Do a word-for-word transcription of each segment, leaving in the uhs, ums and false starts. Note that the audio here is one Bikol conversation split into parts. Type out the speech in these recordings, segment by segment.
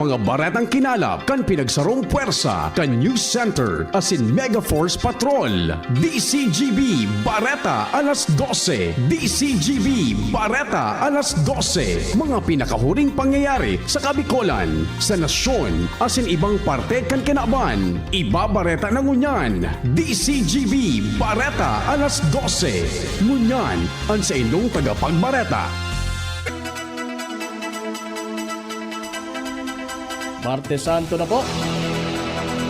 Mga baretang kinalap kan pinagsarong pwersa kan News Center asin Mega Force Patrol. D C G B Bareta alas dose. D C G B Bareta alas dose. Mga pinakahuring pangyayari sa Kabikolan, sa nasyon, asin ibang parte kan kinaban. Ibabareta na ngunyan. D C G B Bareta alas dose. Ngunyan, an saindong tagapagbareta. Martes Santo na po.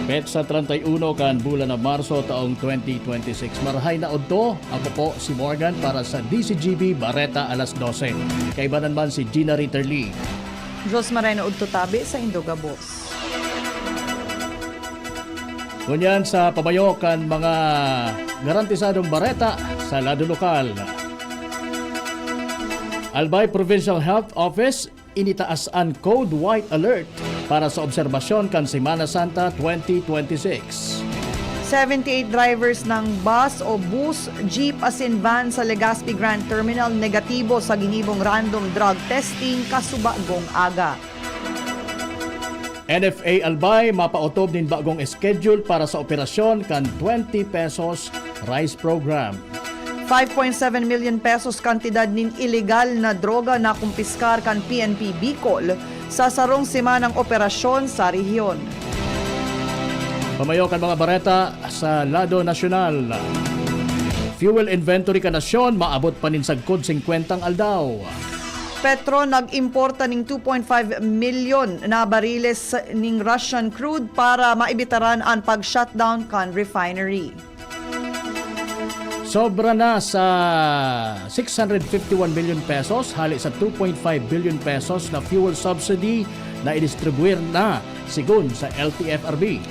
Petsa treinta y uno kan bulan na Marso taong twenty twenty-six. Marahay na udto. Ako po si Morgan para sa D C G B Bareta alas dose. Kaibanan man si Gina Ritter Lee. Diyos maray na udto tabi saindo gabos. Ngunyan sa pamayo kan mga garantisadong bareta sa lado lokal. Albay Provincial Health Office initaas an Code White Alert para sa obserbasyon kan Semana Santa twenty twenty-six. Seventy-eight drivers ng bus o bus, jeep asin van sa Legazpi Grand Terminal negatibo sa ginibong random drug testing kasubagong aga. N F A Albay mapaotob nin bagong schedule para sa operasyon kan twenty pesos rice program. Five point seven million pesos kantidad nin ilegal na droga na kumpiskar kan P N P Bicol sa sarong semanang operasyon sa rehiyon. Pamayo kan mga bareta sa lado nasyonal. Fuel inventory kan nasyon maabot pa nin sagkod singkwentang aldaw. Petro nag-importa ning two point five milyon na bariles ning Russian crude para maibitaran an pag-shutdown kan refinery. Sobra na sa six hundred fifty-one million pesos hali sa two point five billion pesos na fuel subsidy na idistribuir na, sigon sa L T F R B.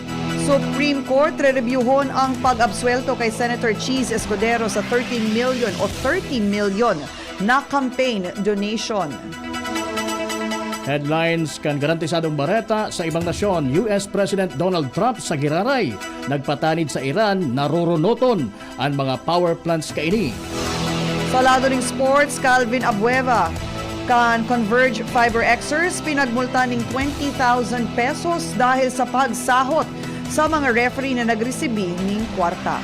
Supreme Court rerebyuhon ang pag-absuelto kay Senator Chiz Escudero sa thirteen million o thirty million na campaign donation. Headlines kan garantisadong bareta sa ibang nasyon. U S President Donald Trump sa giraray nagpatanid sa Iran, narurunoton an mga power plants kaini. Sa lado ning sports, Calvin Abueva kan Converge Fiber Xers pinagmulta ning twenty thousand pesos dahil sa pagsahot sa mga referee na nagresibi ning kwarta.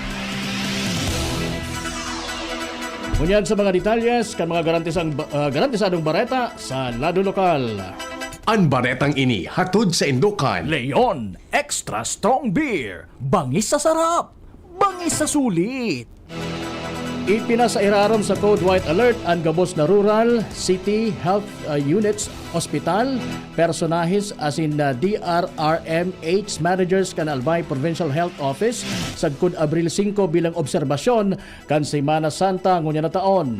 Ngunyan sa mga detalyes kan mga garantisang ba-, ah, garantisadong bareta sa lado lokal. An baretang ini hatod saindo kan Leon Extra Strong Beer. Bangis sa sarap, bangis sa sulit. Ipinasairarom sa Code White Alert an gabos na rural, city, health, ah, units, ospital, personahes asin, ah, D R R M H managers kan Albay Provincial Health Office sagkod Abril singko bilang obserbasyon kan Semana Santa ngunyan na taon.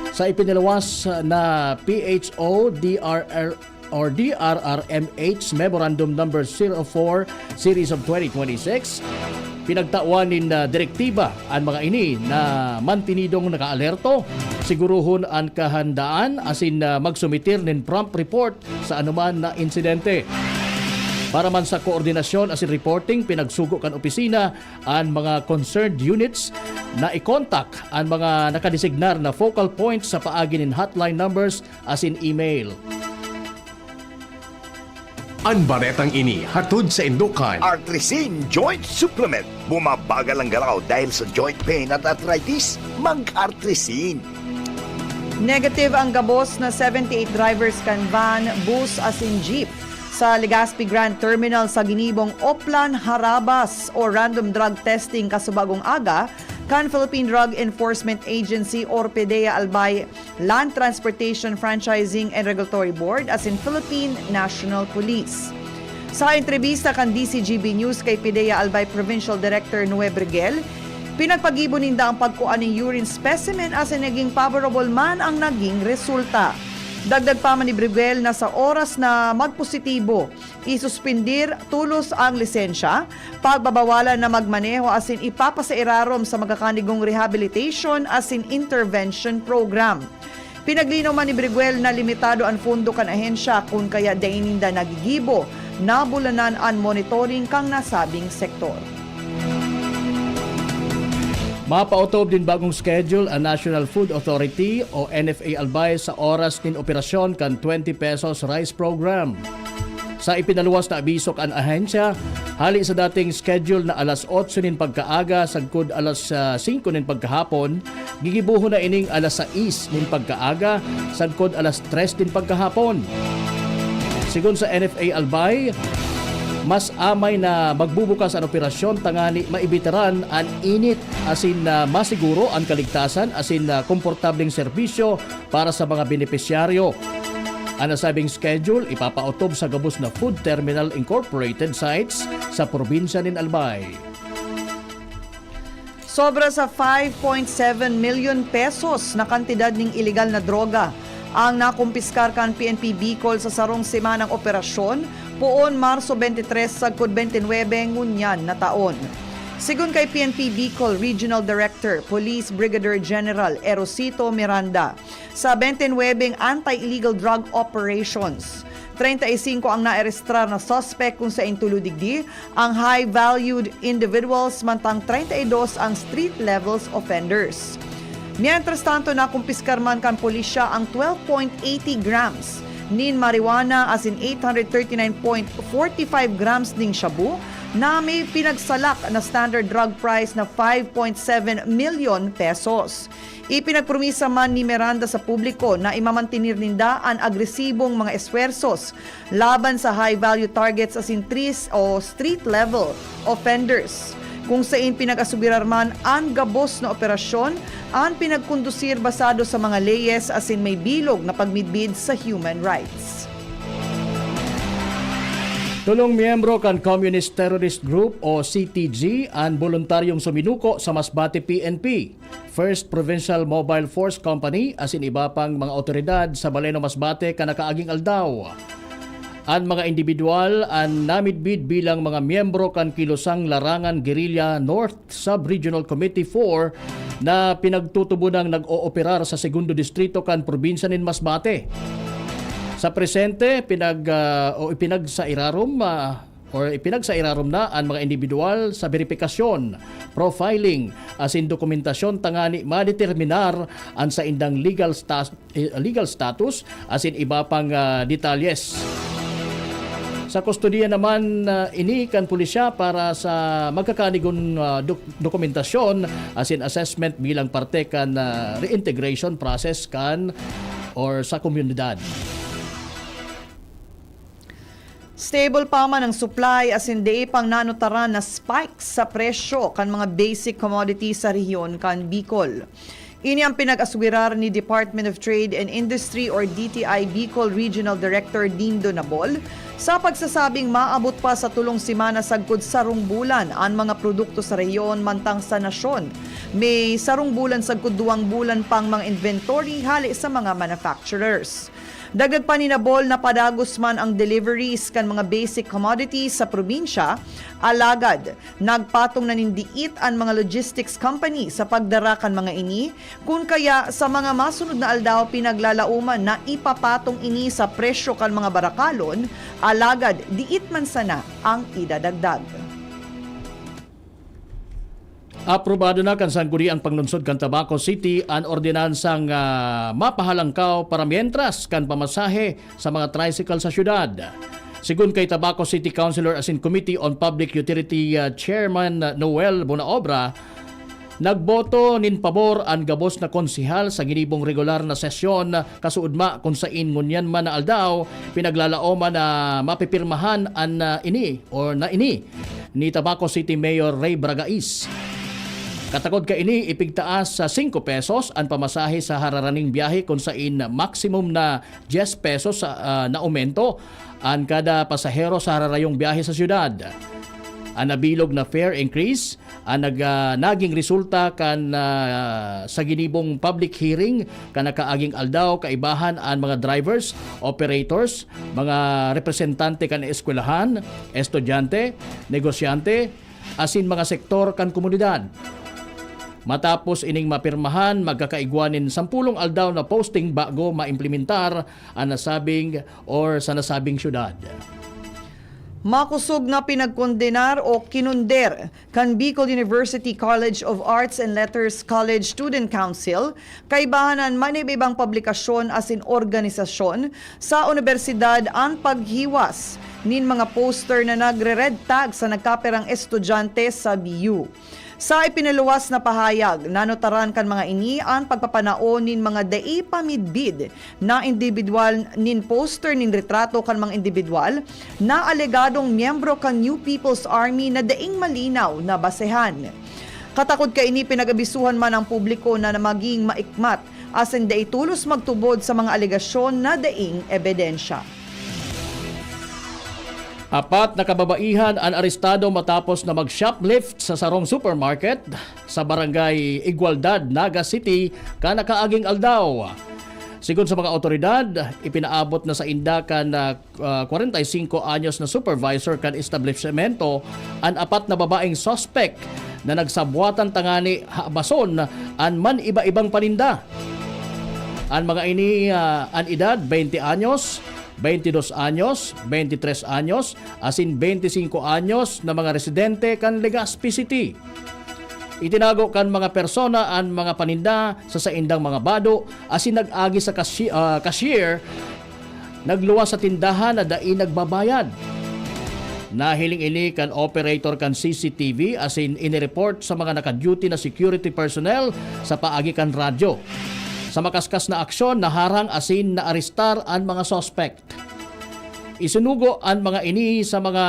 Sa ipiniluwas na P H O D R R or D R R M H Memorandum Number zero four Series of twenty twenty-six, pinagtawan nin, ah, direktiba an mga ini na mantinidong nakaalerto, siguruhon an kahandaan asin, ah, magsumitir nin prompt report sa anoman na insidente. Para man sa koordinasyon asin reporting, pinagsugo kan opisina an mga concerned units na i-contact an mga nakadesignar na focal points sa paagi nin hotline numbers asin email. An baretang ini hatod saindo kan Artrisin Joint Supplement. Bumabagal ang galaw dahil sa joint pain at arthritis? Mag-Artrisin. Negative ang gabos na seventy-eight drivers kan van, bus asin jeep sa Legazpi Grand Terminal sa ginibong Oplan Harabas o random drug testing kasubagong aga kan Philippine Drug Enforcement Agency or PDEA Albay Land Transportation Franchising and Regulatory Board asin Philippine National Police. Sa entrebista kan D C G B News kay PDEA Albay Provincial Director Noe Briguel, pinagpagibo ninda ang pagkua nin urine specimen asin naging favorable man ang naging resulta. Dagdag pa man ni Briguel na sa oras na magpositibo, isuspindir tolos ang lisensya, pagbabawalan na magmaneho asin ipapasairarom sa magakanigong rehabilitation asin intervention program. Pinaglinaw man ni Briguel na limitado an pondo kan ahensya, kun kaya dai ninda nagigibo na bulanan an monitoring kan nasabing sektor. Mapaotob nin bagong schedule an National Food Authority o N F A Albay sa oras nin operasyon kan twenty pesos rice program. Sa ipinaluwas na abiso kan ahensya, hali sa dating schedule na alas otso nin pagkaaga sagkod alas, ah, singko nin pagkahapon, gigibohon na ining alas sais nin pagkaaga sagkod alas tres nin pagkahapon. Sigon sa N F A Albay, mas amay na magbubukas an operasyon tangani maibitaran an init asin, ah, masiguro an kaligtasan asin, ah, komportableng serbisyo para sa mga benepisyaryo. An nasabing schedule ipapaotob sa gabos na Food Terminal Incorporated sites sa probinsya nin Albay. Sobra sa five point seven million pesos na kantidad ning iligal na droga ang nakumpiskar kan P N P Bicol sa sarong semanang operasyon, poon Marso twenty-three sagkod twenty-nine ngunyan na taon. Sigon kay P N P Bicol Regional Director, Police Brigadier General Erosito Miranda, sa twenty-nine anti-illegal drug operations, treinta y cinco ang naarestrar na suspek, kung sain tulo digdi ang high-valued individuals, mantang treinta y dos ang street-levels offenders. Mientras tanto, nakumpiskar man kan pulisya ang twelve point eighty grams nin marijuana asin eight hundred thirty-nine point forty-five grams nin shabu na may pinagsalak na standard drug price na five point seven milyon pesos. Ipinagpromisa man ni Miranda sa publiko na imamantener ninda an agresibong mga esfuerzos laban sa high-value targets asin tris o street-level offenders, kung sain pinag-asugirar man an gabos na operasyon, an pinagkondusir basado sa mga leyes asin may bilog na pagmidbid sa human rights. Tolong miyembro kan Communist Terrorist Group o C T G an boluntaryong suminuko sa Masbate P N P, First Provincial Mobile Force Company asin iba pang mga awtoridad sa Baleno, Masbate kan nakaaging aldaw. An mga indibidwal an namidbid bilang mga miyembro kan kilosang larangan guerrilla North Sub-Regional Committee four na pinagtutubodang nag-ooperar sa Segundo Distrito kan probinsya nin Masbate. Sa presente, pinag-, ah, o ipinagsairarom, ah, or ipinagsairarom na an mga indibidwal sa beripikasyon, profiling, asin dokumentasyon tangani madeterminar an saindang legal sta-, eh, legal status asin iba pang, ah, detalyes. Sa kustodiya naman, ah, ini kan pulisya para sa magkakanigon, ah, dok-, dokumentasyon asin assessment bilang parte kan, ah, reintegration process kan or sa komunidad. Stable pa man ang supply asin dai pang nanutaran na spike sa presyo kan mga basic commodities sa rehiyon kan Bicol. Ini ang pinag-aswirar ni Department of Trade and Industry or D T I Bicol Regional Director Dindo Nabol sa pagsasabing maabot pa sa tolong semana sagkod sarong bulan an mga produkto sa rehiyon, mantang sa nasyon may sarong bulan sagkod duwang bulan pang mga inventory hale sa mga manufacturers. Dagdag pa ni Nabol na padagos man ang deliveries kan mga basic commodities sa probinsya, alagad nagpatong na nin diit an mga logistics company sa pagdara kan mga ini, kun kaya sa mga masunod na aldaw pinaglalaoman na ipapatong ini sa presyo kan mga barakalon, alagad diit man sana ang idadagdag. Aprobado na kan Sangguniang Panglungsod kan Tabaco City an ordinansang, ah, mapahalangkaw para mientras kan pamasahe sa mga tricycle sa syudad. Sigon kay Tabaco City Councilor asin Committee on Public Utility, ah, Chairman Noel Bonaobra, nagboto nin pabor an gabos na konsehal sa ginibong regular na sesyon kasuodma kun sain ngunyan man na aldaw pinaglalaoman na mapipirmahan an, ah, ini or na ini ni Tabaco City Mayor Ray Bragais. Katakod kaini, ipigtaas sa singko pesos an pamasahe sa hararaning biyahe, kun sain maximum na dyes pesos, ah, na aumento an kada pasahero sa hararayong biyahe sa syudad. An nabilog na fare increase an nag-, ah, naging resulta kan, ah, sa ginibong public hearing kan nakaaging aldaw, kaibahan an mga drivers, operators, mga representante kan eskwelahan, estudyante, negosyante, asin mga sektor kan komunidad. Matapos ining mapirmahan, magkakaigwa nin sampulong aldaw na posting bago maimplementar an nasabing or sa nasabing syudad. Makosog na pinagkondenar o kinunder kan Bicol University College of Arts and Letters College Student Council, kaibahan an manibaibang publikasyon asin organisasyon sa unibersidad an paghiwas nin mga poster na nagre-red tag sa nagkapirang estudyante sa B U. Sa ipinaluwas na pahayag, nanotaran kan mga ini an pagpapanao nin mga dai pa midbid na indibidwal nin poster nin retrato kan mga indibidwal na alegadong miyembro kan New People's Army na daing malinaw na basehan. Katakod kaini, pinag-abisuhan man ang publiko na maging maikmat asin dai tolos magtubod sa mga alegasyon na daing ebidensya. Apat na kababaihan an arestado matapos na mag-shoplift sa sarong supermarket sa Barangay Igualdad, Naga City, kan nakaaging aldaw. Sigon sa mga awtoridad, ipinaabot na sainda kan, ah, ah, kwarenta y singko anyos na supervisor kan establisimento an apat na babaeng suspek na nagsabwatan tangani habason an man-iba-ibang paninda. An mga ini, ah, an edad, beinte anyos, beinte dos anyos, beinte tres anyos, asin beinte singko anyos na mga residente kan Legazpi City. Itinago kan mga persona an mga paninda sa saindang mga bado asin nag-agi sa kashi-, ah, cashier nagluwas sa tindahan na dai nagbabayad. Nahiling ini kan operator kan C C T V asin inireport sa mga naka-duty na security personnel sa paagi kan radyo. Sa makaskas na aksyon, naharang asin naarestar an mga suspect. Isinugo an mga ini sa mga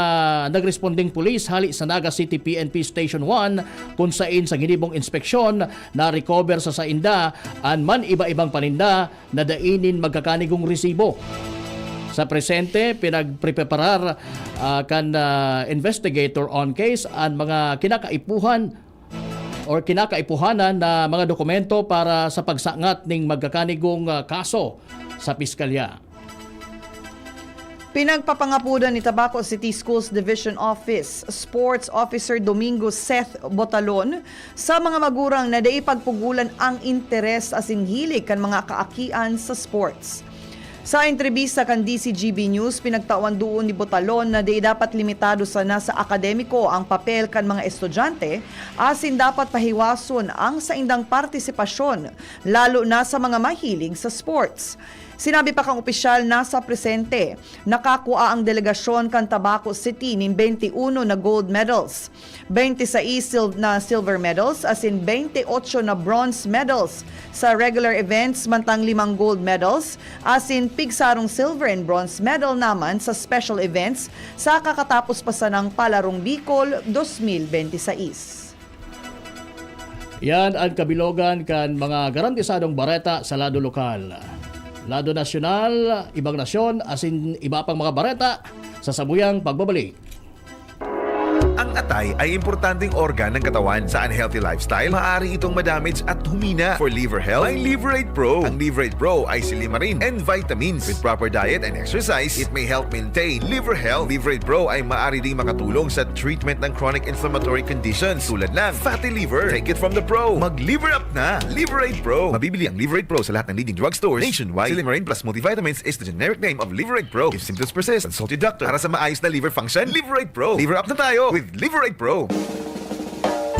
nagresponding pulis hali sa Naga City P N P Station one, kun sain sa ginibong inspeksyon, na-recover sa sainda an man-iba-ibang paninda na dai nin magkakanigong resibo. Sa presente, pinagpreparar, ah, kan, ah, investigator on case an mga kinakaipuhan or kinakaipuhanan na mga dokumento para sa pagsangat ning magkakanigong, ah, kaso sa piskalya. Pinagpapangapodan ni Tabaco City Schools Division Office Sports Officer Domingo Seth Botalon sa mga magurang na dai pagpugulan ang interes asin hilig kan mga kaakian sa sports. Sa entrebista kan D C G B News, pinagtawan duon ni Botalon na dai dapat limitado sana sa akademiko ang papel kan mga estudyante, asin dapat pahiwason ang saindang partisipasyon, lalo na sa mga mahilig sa sports. Sinabi pa kan opisyal na sa presente, nakakua ang delegasyon kan Tabaco City nin beinte uno na gold medals, beinte sais sil-, na silver medals, asin beinte otso na bronze medals sa regular events, mantang limang gold medals asin pigsarong silver and bronze medal naman sa special events sa kakatapos pa sanang Palarong Bicol dos mil beinte sais. Yan an kabilogan kan mga garantisadong bareta sa lado lokal. Lado nasyonal, ibang nasyon, asin iba pang mga bareta sa sabuyang pagbabalik. Ang atay ay importanteng organ ng katawan. Sa unhealthy lifestyle, maaari itong ma-damage at humina. For liver health, may Liverate Pro. Ang Liverate Pro ay silimarin and vitamins. With proper diet and exercise, it may help maintain liver health. Liverate Pro ay maaari ding makatulong sa treatment ng chronic inflammatory conditions tulad ng fatty liver. Take it from the pro. Mag-liver up na! Liverate Pro. Mabibili ang Liverate Pro sa lahat ng leading drugstores nationwide. Silimarin plus multivitamins is the generic name of Liverate Pro. If symptoms persist, consult your doctor. Para sa maayos na liver function, Liverate Pro. Liver up na tayo with Liverate Pro.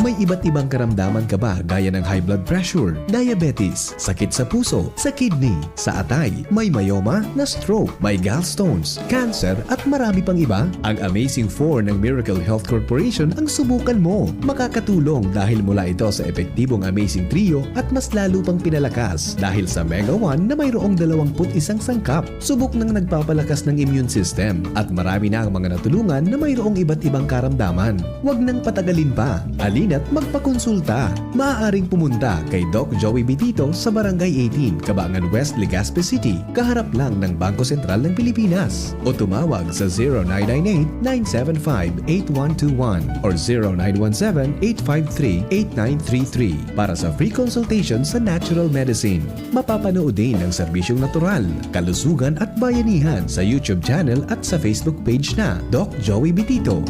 May iba't ibang karamdaman ka ba, gaya ng high blood pressure, diabetes, sakit sa puso, sa kidney, sa atay, may myoma, na-stroke, may gallstones, cancer, at marami pang iba? Ang Amazing Four ng Miracle Health Corporation ang subukan mo. Makakatulong dahil mula ito sa epektibong Amazing Trio at mas lalo pang pinalakas dahil sa Mega One na mayroong dalawampu't isang sangkap. Subok nang nagpapalakas ng immune system at marami na ang mga natulungan na mayroong iba't ibang karamdaman. Huwag nang patagalin pa. Halina't magpakonsulta. Maaaring pumunta kay Doc Joey Bitito sa Barangay eighteen, Cabangan West, Legazpi City, kaharap lang ng Bangko Sentral ng Pilipinas. O tumawag sa zero nine nine eight, nine seven five, eight one two one or zero nine one seven, eight five three, eight nine three three para sa free consultation sa natural medicine. Mapapanood din ang serbisyong natural, kalusugan at bayanihan sa YouTube channel at sa Facebook page na Doc Joey Bitito.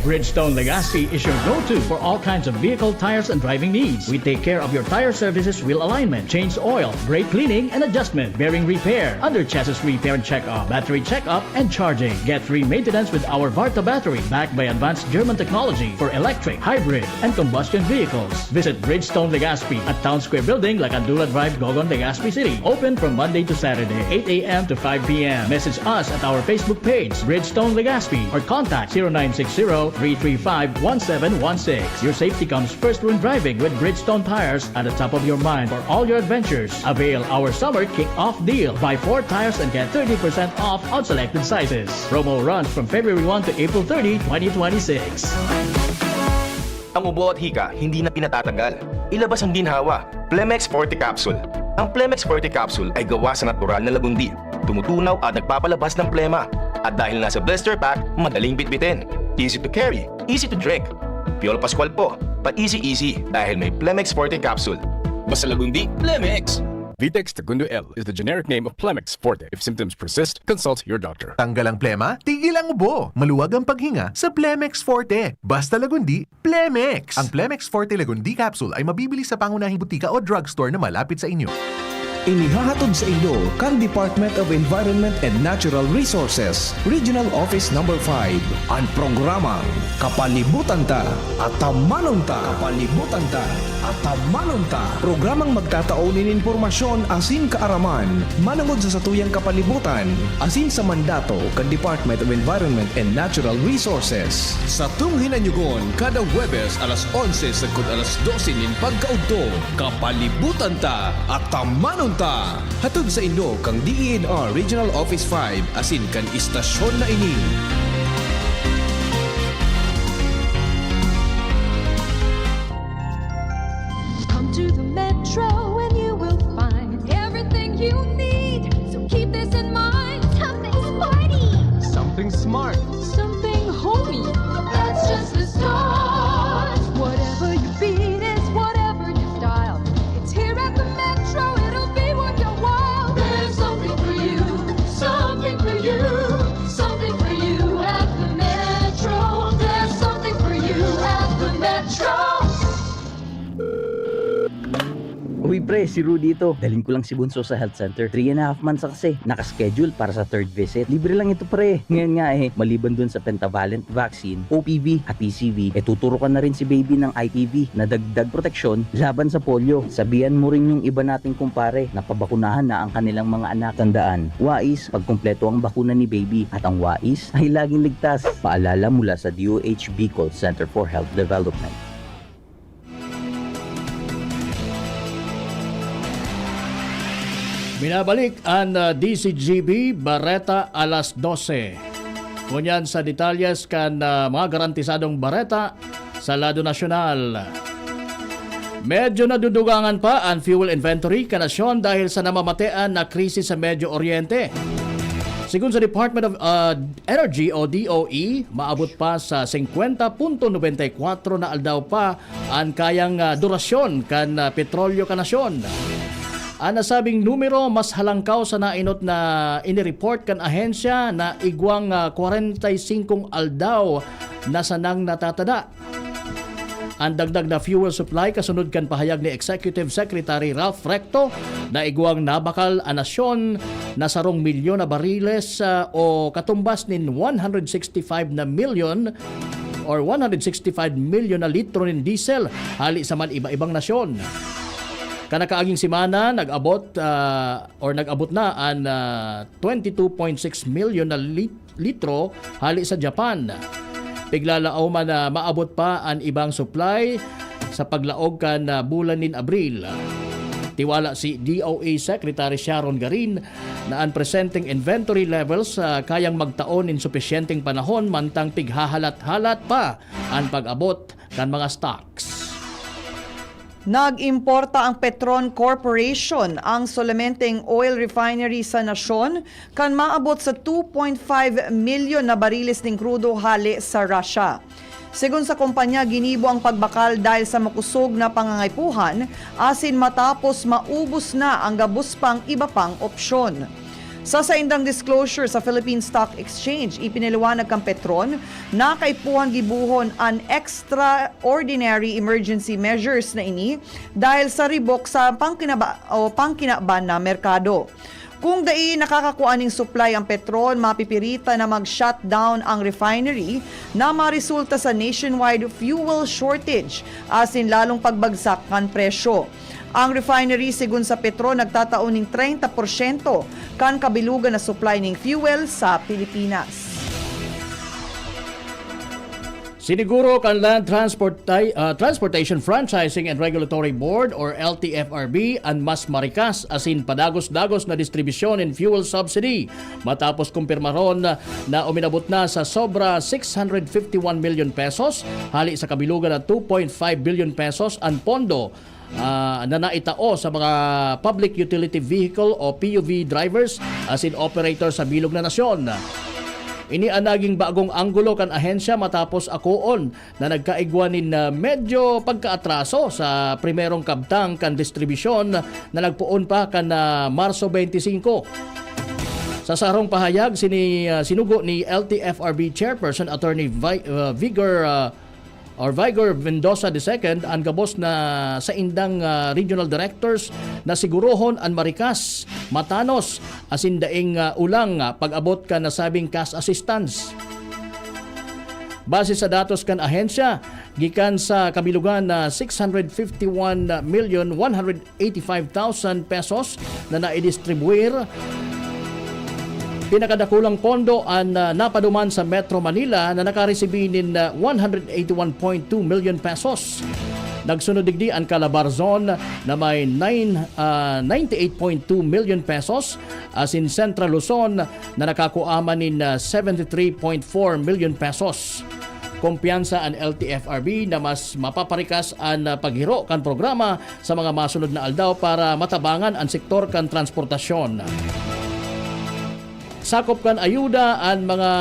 Bridgestone Legazpi is your go-to for all kinds of vehicle tires and driving needs. We take care of your tire services, wheel alignment, change oil, brake cleaning and adjustment, bearing repair, under chassis repair and checkup, battery checkup and charging. Get free maintenance with our Varta battery, backed by advanced German technology for electric, hybrid, and combustion vehicles. Visit Bridgestone Legazpi at Town Square Building, Lacandola Drive, Gogon, Legazpi City. Open from Monday to Saturday, eight a.m. to five p.m. Message us at our Facebook page, Bridgestone Legazpi, or contact zero nine six zero, three three five, one seven one six. Your safety comes first when driving with Bridgestone tires at the top of your mind for all your adventures. Avail our summer kick-off deal. Buy four tires and get thirty percent off on selected sizes. Promo runs from February one to April thirty, twenty twenty-six. Ang ubo at hika, hindi na pinatatagal. Ilabas ang ginhawa. Plemex Forte Capsule. Ang Plemex Forte Capsule ay gawa sa natural na lagundi. Tumutunaw at nagpapalabas ng plema. At dahil nasa blister pack, madaling bitbitin. Easy to carry, easy to drink. Piolo Pascual po, pa-easy-easy dahil may Plemex Forte Capsule. Basta lagundi, Plemex! Vitex Segundo L is the generic name of Plemex Forte. If symptoms persist, consult your doctor. Tanggal ang plema, tigil ang ubo. Maluwag ang paghinga sa Plemex Forte. Basta lagundi, Plemex! Ang Plemex Forte Lagundi Capsule ay mabibili sa pangunahing butika o drugstore na malapit sa inyo. Inihahatod sa inyo kan Department of Environment and Natural Resources, Regional Office Number five, an programang Kapalibutan Ta, Atamanon Ta. Kapalibutan Ta, Atamanon Ta. Programang magtatao nin impormasyon asin kaaraman manongod sa satuyang kapalibutan asin sa mandato kan Department of Environment and Natural Resources. Satong hinanyogon kada Huwebes alas onse sagkod alas dose nin pagkaudto, Kapalibutan Ta, Atamanon Ta. Hatod sa inyo kan D E N R Regional Office five asin kan istasyon na ini. Come to the Metro and you will find everything you need. So keep this in mind. Something sporty. Something smart. Something homey. That's just the start. Whatever you beat is whatever you style. It's here at the Metro, it'll be worth your while. There's something for you, something for you, something for you at the Metro. There's something for you at the Metro. Uy pre, si Rudy ito. Dalhin ko lang si Bunso sa health center. Three and a half months na kasi. Nakaschedule para sa third visit. Libre lang ito pre. Ngayon nga eh, maliban dun sa pentavalent vaccine, O P V at P C V, eh tuturukan na rin si baby ng I P V na dagdag proteksyon laban sa polio. Sabihan mo rin yung iba nating kumpare na pabakunahan na ang kanilang mga anak. Tandaan, wais pag kumpleto ang bakuna ni baby at ang wais ay laging ligtas. Paalala mula sa D O H Bicol Center for Health Development. Binabalik an, ah, D C G B Bareta alas dose. Ngunyan sa detalyes kan, ah, mga garantisadong bareta sa lado nasyonal. Medyo nadudugangan pa an fuel inventory kan nasyon dahil sa namamatean na krisis sa Medio Oriente. Sigon sa Department of, ah, Energy o D O E, maabot pa sa singkwenta punto nobenta y kwatro na aldaw pa an kayang, ah, durasyon kan, ah, petrolyo kan nasyon. An nasabing numero mas halangkaw sa nainot na inireport kan ahensya na igwang, ah, kwarenta y singkong aldaw na sanang natatada. An dagdag na fuel supply kasunod kan pahayag ni Executive Secretary Ralph Recto na igwang nabakal an nasyon na sarong milyon na bariles, ah, o katumbas nin one hundred sixty-five na milyon or one hundred sixty-five milyon na litro nin diesel hali sa man iba-ibang nasyon. Kan nakaaging semana, nag-abot, ah, or nag-abot na an, ah, twenty-two point six milyon na lit-, litro hali sa Japan. Piglalaom man na maabot pa an ibang supply sa paglaog kan, ah, bulan nin Abril. Tiwala si D O E Secretary Sharon Garin na an presenteng inventory levels, ah, kayang magtao nin supisyenteng panahon mantang pighahalat-halat pa an pag-abot kan mga stocks. Nag-importa ang Petron Corporation, ang solomenteng oil refinery sa nasyon, kan maabot sa two point five milyon na bariles nin krudo hale sa Russia. Segun sa kompanya, ginibo ang pagbakal dahil sa makusog na pangangaipuhan asin matapos maubos na ang gabos pang iba pang opsyon. Sa saindang disclosure sa Philippine Stock Exchange, ipinaliwanag kan Petron na kaipuhan gibohon an extraordinary emergency measures na ini dahil sa ribok sa pangkinaba-, o pangkinaban na merkado. Kung dai nakakakua ning supply ang Petron, mapipiritan na mag-shutdown ang refinery na maresulta sa nationwide fuel shortage asin lalong pagbagsak kan presyo. Ang refinery, sigon sa Petron, nagtatao ning treinta porsyento kan kabilugan na supply ning fuel sa Pilipinas. Siniguro kan Land Transporti-, ah, Transportation Franchising and Regulatory Board or L T F R B an mas marikas asin padagos-dagos na distribusyon nin fuel subsidy, matapos kumpirmaron na uminabot na sa sobra six hundred fifty-one million pesos, hali sa kabilugan na two point five billion pesos an pondo, ah, na naitao sa mga public utility vehicle o P U V drivers asin operator sa bilog na nasyon. Ini an naging bagong anggulo kan ahensya matapos akoon na nagkaigwa nin, ah, medyo pagkaatraso sa primerong kabtang kan distribusyon na nagpoon pa kan, ah, Marso twenty-five. Sa sarong pahayag, sini-, ah, sinugo ni L T F R B Chairperson Attorney Vi-, ah, Vigor, ah, or Vigor Mendoza the second, an gabos na saindang, ah, regional directors na sigurohon an marikas, matanos, asin daing, ah, ulang, ah, pag-abot kan nasabing cash assistance. Base sa datos kan ahensya, gikan sa kabilugan na six hundred fifty-one million one hundred eighty-five thousand pesos na naidistribuir, pinakadakulang pondo an, ah, napaduman sa Metro Manila na nakaresibi nin, ah, one hundred eighty-one point two million pesos. Nagsunod digdi an Calabar Zone na may nine, ah, ninety-eight point two million pesos, asin Central Luzon na nakakua man nin, ah, seventy-three point four million pesos. Kumpiyansa an L T F R B na mas mapaparikas an, ah, paghiro kan programa sa mga masunod na aldaw para matabangan an sektor kan transportasyon. Sakop kan ayuda an mga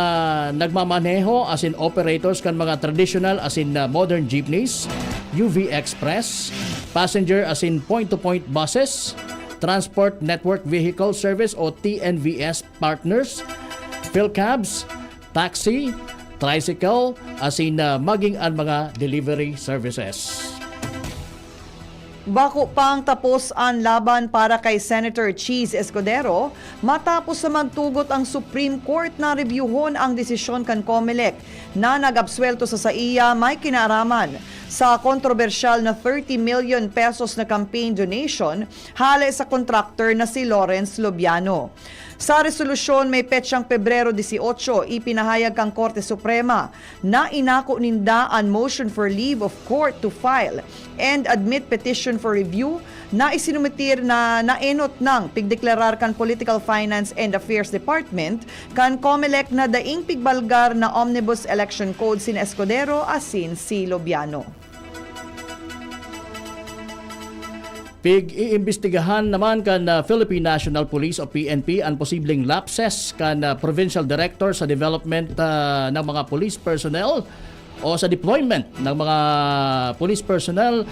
nagmamaneho asin operators kan mga traditional asin, ah, modern jeepneys, U V Express, passenger asin point-to-point buses, Transport Network Vehicle Service o T N V S partners, PhilCabs, taxi, tricycle, asin, ah, maging an mga delivery services. Bako pang tapos an laban para kay Senator Chiz Escudero, matapos na magtugot ang Supreme Court na rebyuhon ang desisyon kan Comelec na nag-absuwelto sa saiya may kinaaraman sa kontrobersyal na thirty million pesos na campaign donation hale sa contractor na si Lawrence Lubiano. Sa resolusyon, may petsang Pebrero dieciocho, ipinahayag kan Korte Suprema na inako ninda an motion for leave of court to file and admit petition for review na isinumitir na naenot nang pigdeklarar kan Political Finance and Affairs Department kan Comelec na daing pigbalgar na Omnibus Election Code sina Escudero asin si Lubiano. Pig-iimbestigahan naman kan, ah, Philippine National Police o P N P an posibleng lapses kan, ah, Provincial Director sa development, ah, ng mga police personnel o sa deployment ng mga police personnel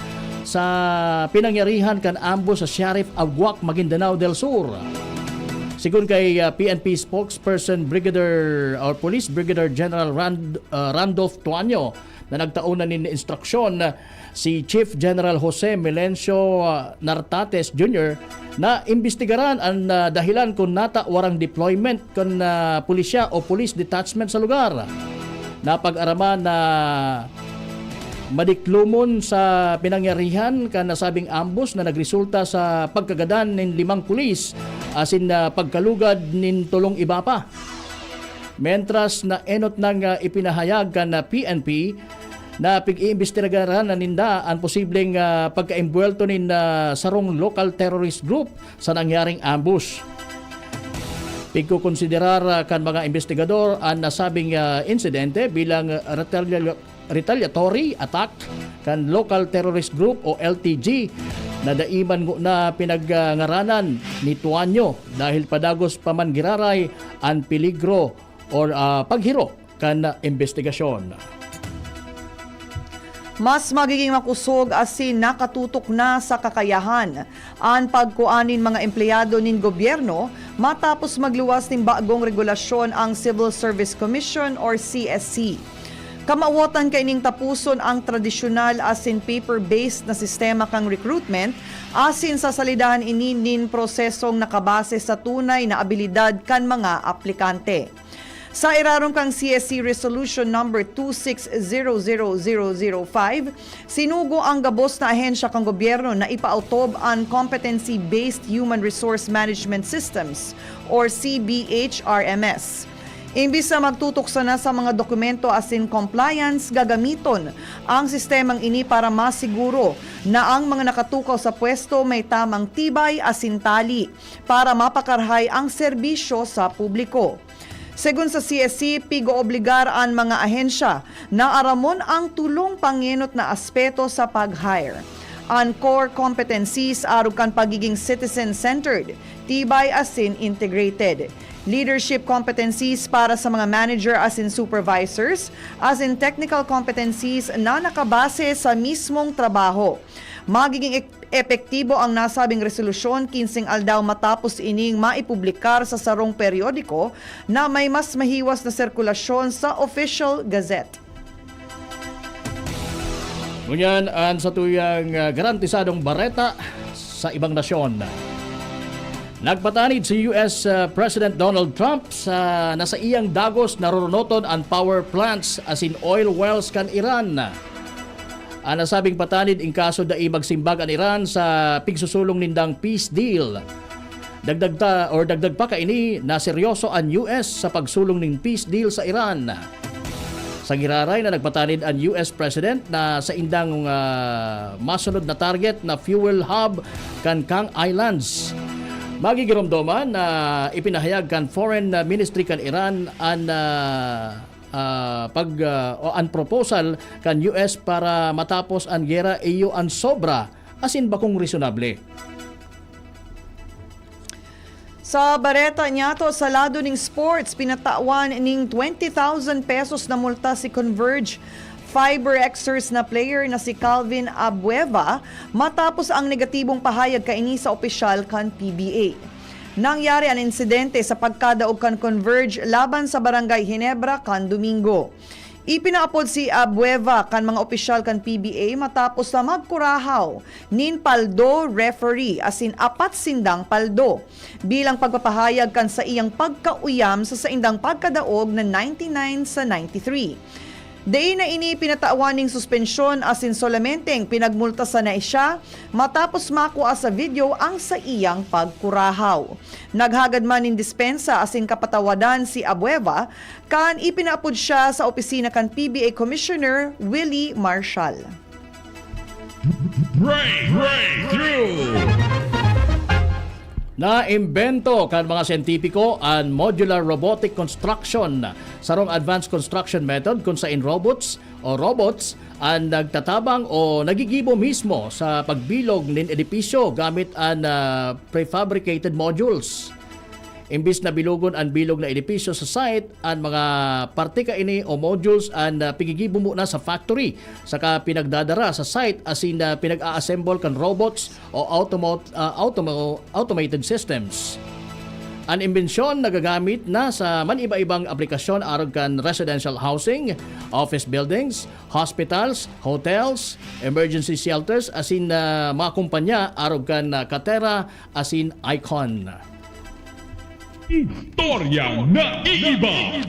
sa pinangyarihan kan ambush sa Sheriff Aguac, Maguindanao del Sur. Sigon kay, ah, P N P spokesperson Brigadier or Police Brigadier General Rand-, ah, Randolph Tuanyo, na nagtao na nin instruksyon si Chief General Jose Melencio, ah, Nartates Junior na imbestigaran an, ah, dahilan kun nata warang deployment kan, ah, pulisya o police detachment sa lugar. Napag-araman na madiklomon sa pinangyarihan kan nasabing ambush na nagresulta sa pagkagadan nin limang pulis asin, ah, pagkalugad nin tolong iba pa. Mentras na enot nang, ah, ipinahayag kan, ah, P N P na pig-iimbestigaran na ninda an posibleng, ah, pagkaimbuwelto nin, ah, sarong local terrorist group sa nangyaring ambush. Pigkokonsiderar, ah, kan mga imbestigador an nasabing, ah, insidente bilang, ah, retalial-, retaliatory attack kan local terrorist group o L T G na dai man ngona pinagngaranan ni Tuanyo dahil padagos pa man giraray an peligro or, ah, paghiro kan imbestigasyon. Mas magiging makosog asin nakatutok na sa kakayahan an pagkua nin mga empleyado nin gobyerno matapos magluwas nin bagong regulasyon ang Civil Service Commission or C S C. Kamawotan kaining tapuson ang tradisyonal asin paper-based na sistema kan recruitment, asin sasalidahan ini nin prosesong nakabase sa tunay na abilidad kan mga aplikante. Sa irarom kan C S C Resolution Number two six zero zero zero zero five, sinugo ang gabos na ahensya kan gobyerno na ipaotob an Competency-Based Human Resource Management Systems or C B H R M S. Imbis na magtutok sana sa mga dokumento asin compliance, gagamiton ang sistemang ini para masiguro na ang mga nakatukaw sa pwesto may tamang tibay asin tali para mapakarahay ang serbisyo sa publiko. Segun sa C S C, pig-oobligar an mga ahensya na aramon ang tolong pangenot na aspeto sa pag-hire. An core competencies arog kan pagiging citizen-centered, tibay asin integrated. Leadership competencies para sa mga manager asin supervisors, asin technical competencies na nakabase sa mismong trabaho. Magiging ek-, epektibo ang nasabing resolusyon kinseng aldaw matapos ining maipublikar sa sarong periodiko na may mas mahiwas na sirkulasyon sa Official Gazette. Ngunyan an satuyang, ah, garantisadong bareta sa ibang nasyon. Nagpatanid si U S, ah, President Donald Trump sa, na saiyang dagos narurunoton an power plants asin oil wells kan Iran. An nasabing patanid in kaso dai magsimbag an Iran sa pigsusulong nindang peace deal. Dagdag ta, or dagdag pa kaini na seryoso an U S sa pagsulong nin peace deal sa Iran. Sa giraray na nagpatanid an U S President na saindang, ah, masunod na target na fuel hub kan Kang Islands. Magigiromdoman na ipinahayag kan Foreign Ministry kan Iran an, ah, ah, pag, ah, o an proposal kan U S para matapos an gera iyo an sobra asin bakong resonable. Sa bareta niyato, sa lado ning sports, pinatawan ning twenty thousand pesos na multa si Converge Fiber Xers na player na si Calvin Abueva matapos ang negatibong pahayag kaini sa opisyal kan P B A. Nangyari an insidente sa pagkadaog kan Converge laban sa Barangay Ginebra kan Domingo. Ipinaapod si Abueva kan mga opisyal kan P B A matapos na magkurahaw nin paldo referee asin apat sindang paldo bilang pagpapahayag kan saiyang pagkauyam sa saindang pagkadaog na ninety-nine sa ninety-three. Dai na ini pinatawan ning suspensyon asin solamenteng pinagmulta sana siya matapos makua sa video ang saiyang pagkurahaw. Naghagad man nin dispensa asin kapatawadan si Abueva kan ipinaapod siya sa opisina kan P B A Commissioner Willie Marshall. Break, breakthrough! Naimbento kan mga siyentipiko an modular robotic construction, sarong advanced construction method kun sain robots o robots an nagtatabang o nagigibo mismo sa pagbilog nin edipisyo gamit an, ah, prefabricated modules. Imbis na bilogon an bilog na edipisyo sa site, an mga parte kaini o modules an, ah, pigigibo muna sa factory, saka pinagdadara sa site asin, ah, pinag-a-assemble kan robots o automo-, ah, automo-, automated systems. An imbensyon nagagamit na sa man-iba-ibang aplikasyon arog kan residential housing, office buildings, hospitals, hotels, emergency shelters, asin, ah, mga kumpanya arog kan, ah, Katerra asin Icon. Istoryang naiiba.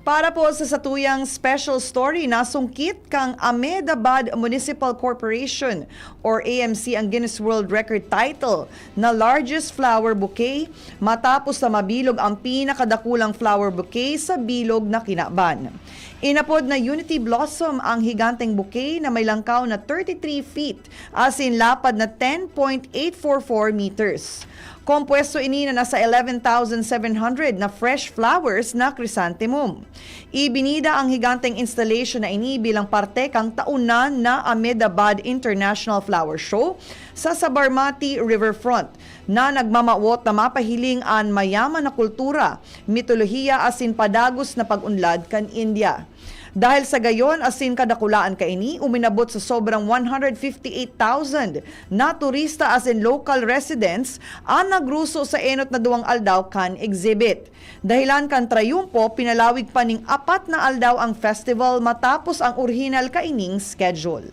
Para po sa satuyang special story, nasungkit kan Ahmedabad Municipal Corporation or A M C ang Guinness World Record title na largest flower bouquet matapos na mabilog ang pinakadakulang flower bouquet sa bilog na kinaban. Inapod na Unity Blossom ang higanteng bouquet na may langkaw na thirty-three feet asin lapad na ten point eight four four meters. Kompuesto ini na nasa eleven thousand seven hundred na fresh flowers na chrysanthemum. Ibinida ang higanteng installation na ini bilang parte kan taonan na Ahmedabad International Flower Show sa Sabarmati Riverfront, na nagmamawot na mapahiling an mayaman na kultura, mitolohiya asin padagos na pag-unlad kan India. Dahil sa gayon asin kadakulaan kaini, uminabot sa sobrang one hundred fifty-eight thousand na turista asin local residents an nagruso sa enot na duwang aldaw kan exhibit. Dahelan kan trayumpo, pinalawig pa ning apat na aldaw ang festival matapos ang orihinal kaining schedule.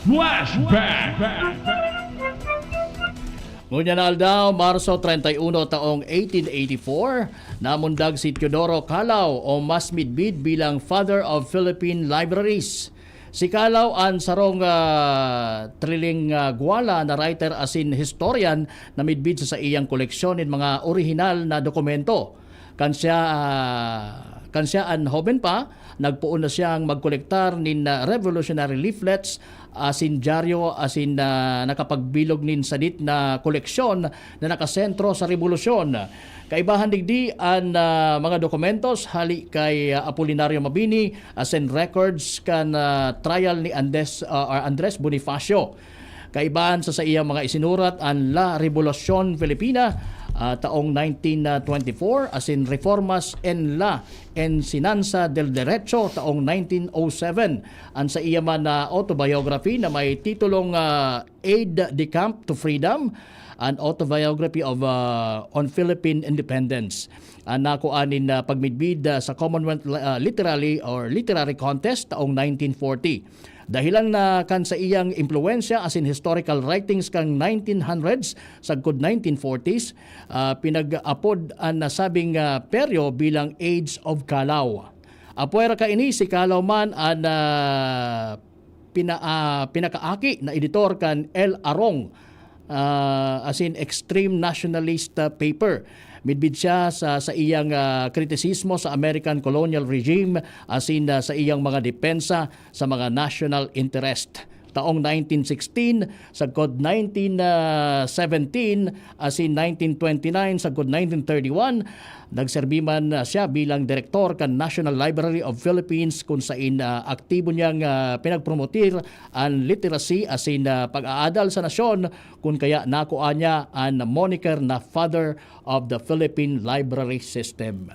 Flashback! Ngunyan na aldaw, Marso treinta y uno taong eighteen eighty-four, namundag si Teodoro Calao o mas midbid bilang Father of Philippine Libraries. Si Calao an sarong ah, trilingwala na writer asin historian na midbid sa saiyang koleksyon nin mga orihinal na dokumento. Kan siya, ah, kan siya an hoben pa, nagpoon na siyang magkolektar nin ah, revolutionary leaflets asin dyaryo asin ah, nakapagbilog nin sadit na koleksyon na nakasentro sa rebolusyon. Kaibahan digdi an ah, mga dokumentos hali kay ah, Apolinario Mabini asin records kan ah, trial ni Andes, ah, or Andres Bonifacio. Kaibahan sa saiyang mga isinurat an La Revolucion Filipina, ah, taong nineteen twenty-four, asin Reformas en la Ensinansa del Derecho taong nineteen oh seven. An saiya man na autobiography na may titulong ah, Aide de Camp to Freedom, an autobiography of ah, on Philippine Independence. An nakua nin ah, pagmidbid ah, sa Commonwealth ah, Literary or Literary Contest taong nineteen forty. Dahelan na kan saiyang impluwensya asin historical writings kan nineteen hundreds sagkod nineteen forties, ah, pinag-apod an nasabing ah, peryo bilang Age of Calao. Apwera kaini, si Calao man an ah, pina, ah, pinakaaki na editor kan El Arong, ah, asin extreme nationalist ah, paper. Midbid siya sa saiyang ah, kritisismo sa American colonial regime asin ah, saiyang mga depensa sa mga national interest. Taong nineteen sixteen sagkod nineteen seventeen asin nineteen twenty-nine sagkod nineteen thirty-one, nagserbi man ah, siya bilang direktor kan National Library of Philippines, kun sain ah, aktibo niyang ah, pinagpromotir an literacy asin ah, pag-aadal sa nasyon, kun kaya nakua niya an moniker na Father of the Philippine Library System.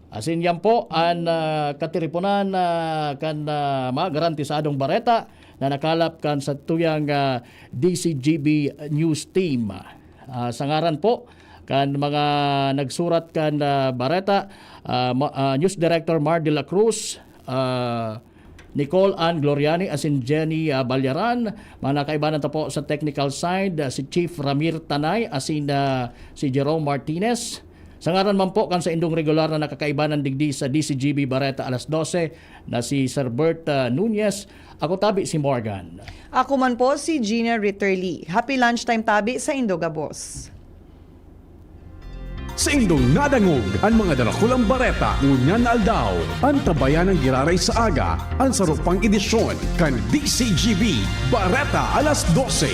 Asin yan po an ah, katiriponan ah, kan ah, mga garantisadong bareta na nakalap kan satuyang ah, D C G B News Team. Ah, sa ngaran po kan mga nagsurat kan ah, bareta, ah, ma- ah, News Director Mar de la Cruz, ah, Nicole Ann Gloriani asin Jenny ah, Balyaran. Mga nakaibanan ta po sa technical side, ah, si Chief Ramir Tanay asin ah, si Jerome Martinez. Sa ngaran man po kan saindong regular na nakakaibanan digdi sa D C G B Bareta Alas Dose na si Sir Bert ah, Nunez, ako tabi si Morgan. Ako man po si Gina Ritterly. Happy lunchtime tabi sa indo gabos. Saindong nadangog an mga darakulang bareta ngunyan na aldaw. Antabayan ang giraray sa aga an saro pang edisyon kan D C G B Bareta Alas Dose.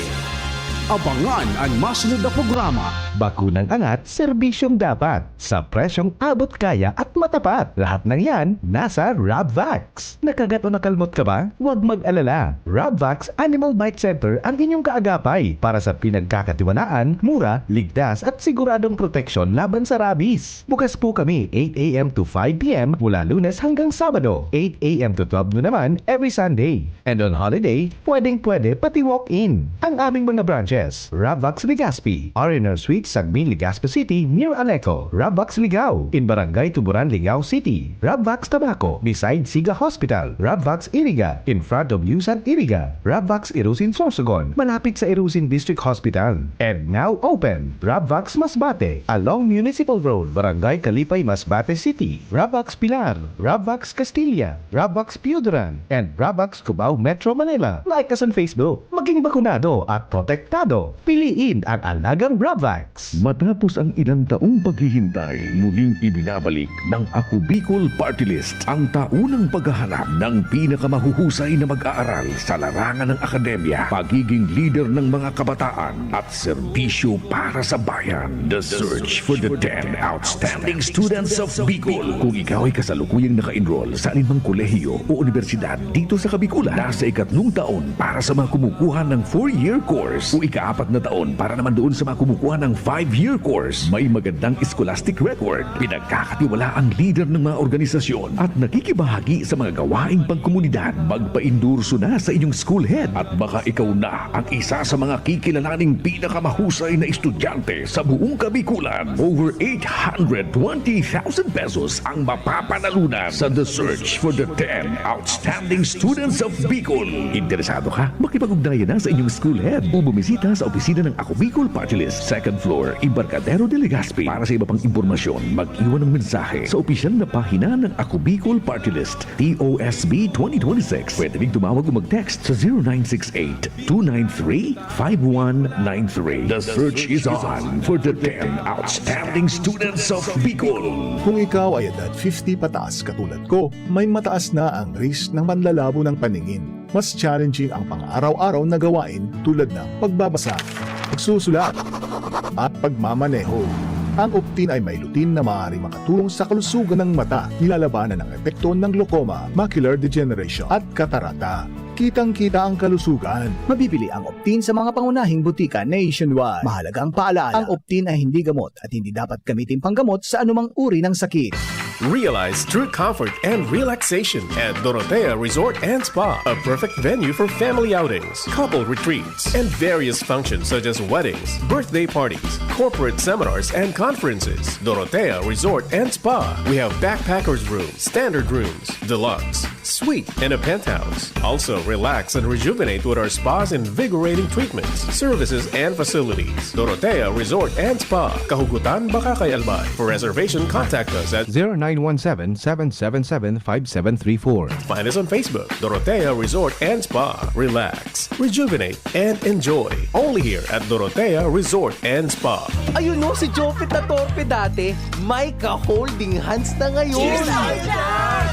Abangan an masunod na programa. Bakunang angat, serbisyong dapat, sa presyong abot kaya at matapat. Lahat ng yan nasa Rabvax. Nakagat o nakalmot ka ba? Huwag mag-alala. Rabvax Animal Bite Center ang inyong kaagapay para sa pinagkakatiwanaan, mura, ligtas at siguradong proteksyon laban sa rabies. Bukas po kami eight a.m. to five p.m. mula Lunes hanggang Sabado, eight a.m. to twelve noon naman every Sunday. And on holiday, pwedeng-pwede pati walk-in. Ang aming mga branches, Rabvax Legazpi, R and R Suite, Sagmin, Legazpi City, near Aleco, Rabvax Ligao, in Barangay Tuburan, Ligao City, Rabvax Tabaco, beside Siga Hospital, Rabvax Iriga, in front of Yusan Iriga, Rabvax Irusin Sorsogon, malapit sa Irusin District Hospital, and now open, Rabvax Masbate, along Municipal Road, Barangay Kalipay, Masbate City, Rabvax Pilar, Rabvax Castilla, Rabvax Pioduran, and Rabvax Cubao Metro Manila. Like us on Facebook. Maging bakunado at protektado. Piliin ang alagang Rabvax. Matapos ang ilang taong paghihintay, muling ibinabalik ng Ako Bicol Party List ang taunang paghahanap ng pinakamahuhusay na mag-aaral sa larangan ng akademya, pagiging lider ng mga kabataan at serbisyo para sa bayan. The search for the ten outstanding students of Bicol. Kung ikaw ay kasalukuyang naka-enroll sa alinmang kolehiyo o unibersidad dito sa Kabikulan, nasa ikatlong taon para sa mga kumukuha ng four-year course o ikaapat na taon para naman doon sa mga kumukuha ng Five-year course, may magandang scholastic record, pinagkakatiwalaang leader ng mga organisasyon at nakikibahagi sa mga gawaing pangkomunidad. Magpaendorso na sa inyong school head at baka ikaw na ang isa sa mga kikilalaning pinakamahusay na estudyante sa buong Kabikulan. Over eight hundred twenty thousand pesos ang mapapanalunan sa The Search for the ten Outstanding Students of Bicol. Interesado ka? Makipag-ugnayan na sa inyong school head o bumisita sa opisina ng Ako Bicol Party List, second floor, Embarcadero de Legazpi. Para sa iba pang impormasyon, mag-iwan ng mensahe sa opisyal na pahina ng Ako Bicol Party List, T O S B twenty twenty-six. Pwede ring tumawag o mag-text sa zero nine six eight, two nine three, five one nine three. The search is on for the ten outstanding students of Bicol. Kung ikaw ay edad fifty pataas katulad ko, may mataas na ang risk ng panlalabo ng paningin. Mas challenging ang pang-araw-araw na gawain tulad ng pagbabasa, pagsusulat, at pagmamaneho. Ang Optin ay may lutein na maaaring makatulong sa kalusugan ng mata, nilalabanan ang epekto ng glaucoma, macular degeneration, at katarata. Kitang-kita ang kalusugan. Mabibili ang Optin sa mga pangunahing butika nationwide. Mahalagang paalaala, ang Optin ay hindi gamot at hindi dapat gamitin panggamot sa anumang uri ng sakit. Realize true comfort and relaxation at Dorotea Resort and Spa, a perfect venue for family outings, couple retreats, and various functions such as weddings, birthday parties, corporate seminars, and conferences. Dorotea Resort and Spa. We have backpackers room, standard rooms, deluxe, suite, and a penthouse. Also, relax and rejuvenate with our spa's invigorating treatments, services, and facilities. Dorotea Resort and Spa, Kahugutan, Bacacay, Albay. For reservation, contact us at zero nine one seven, seven seven seven, five seven three four. Find us on Facebook, Dorotea Resort and Spa. Relax, rejuvenate, and enjoy. Only here at Dorotea Resort and Spa. Ayun no, si Jopit na torpe dati, may ka-holding hands na ngayon. Cheers tayo dyan!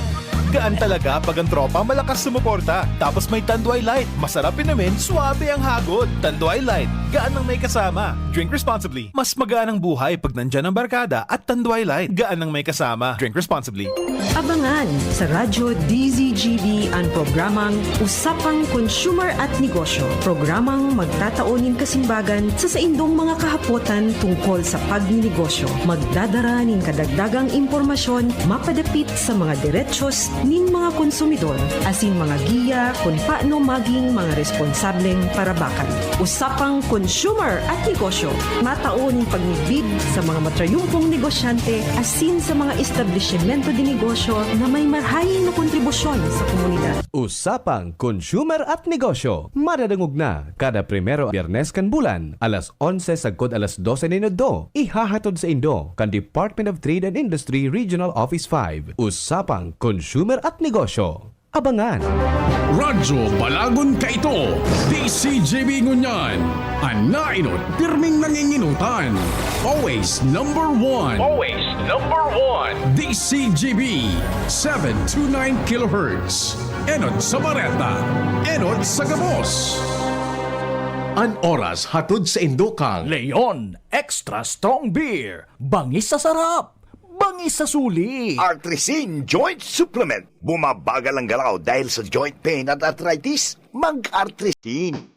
Gaan talaga pag ang tropa malakas sumuporta. Tapos may Tanduay Light, masarap inumin, suabe ang hagod. Tanduay Light, gaan ng may kasama. Drink responsibly. Mas magaan ang buhay pag nandyan ang barkada at Tanduay Light, gaan ng may kasama. Drink responsibly. Abangan sa Radyo D Z G B an programang Usapang Consumer at Negosyo, programang magtatao nin kasimbagan sa saindong mga kahapotan tungkol sa pagninegosyo. Magdadara nin kadagdagang impormasyon mapadapit sa mga derechos nin mga konsumidor, asin mga giya kun paano maging mga responsableng parabakan. Usapang Consumer at Negosyo, matao nin pagmidbid sa mga matrayumpong negosyante asin sa mga establisimento de negosyo na may marahay na kontribusyon sa komunidad. Usapang Consumer at Negosyo, madadangog na kada primero Biyernes kan bulan, alas onse sagkod alas dose nin udto. Ihahatod saindo kan Department of Trade and Industry Regional Office five. Usapang Consumer at Negosyo. Abangan. Radyo Balagon kaito, D C G B ngunyan. An naenot, pirming nanginginutan. Always number one. Always number one. D C G B, seven two nine kilohertz. Enot sa bareta, enot sa gabos. An oras hatod saindo kan Leon Extra Strong Beer. Bangis sa sarap, bangis sa suli. Artrisin Joint Supplement. Bumabagal ang galaw dahil sa joint pain at arthritis? Mag-Artrisin.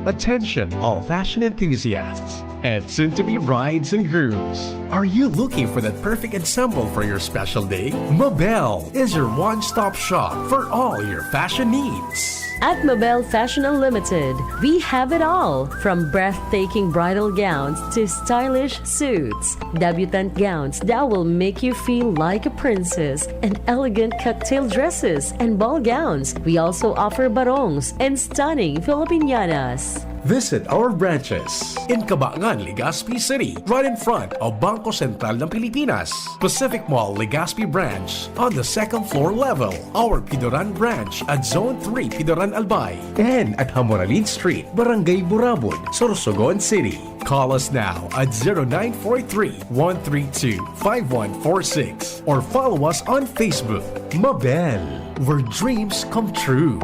Attention, all fashion enthusiasts and soon-to-be brides and grooms. Are you looking for that perfect ensemble for your special day? Mabel is your one-stop shop for all your fashion needs. At Mabel Fashion Unlimited, we have it all, from breathtaking bridal gowns to stylish suits, debutante gowns that will make you feel like a princess, and elegant cocktail dresses and ball gowns. We also offer barongs and stunning Filipiñanas. Visit our branches in Cabangan, Legazpi City, right in front of Bangko Sentral ng Pilipinas, Pacific Mall, Legazpi Branch, on the second floor level, our Pidoran Branch at Zone three Pidoran Albay, and at Hamoralin Street, Barangay Burabod, Sorsogon City. Call us now at zero nine four three, one three two, five one four six or follow us on Facebook. Mabel, where dreams come true.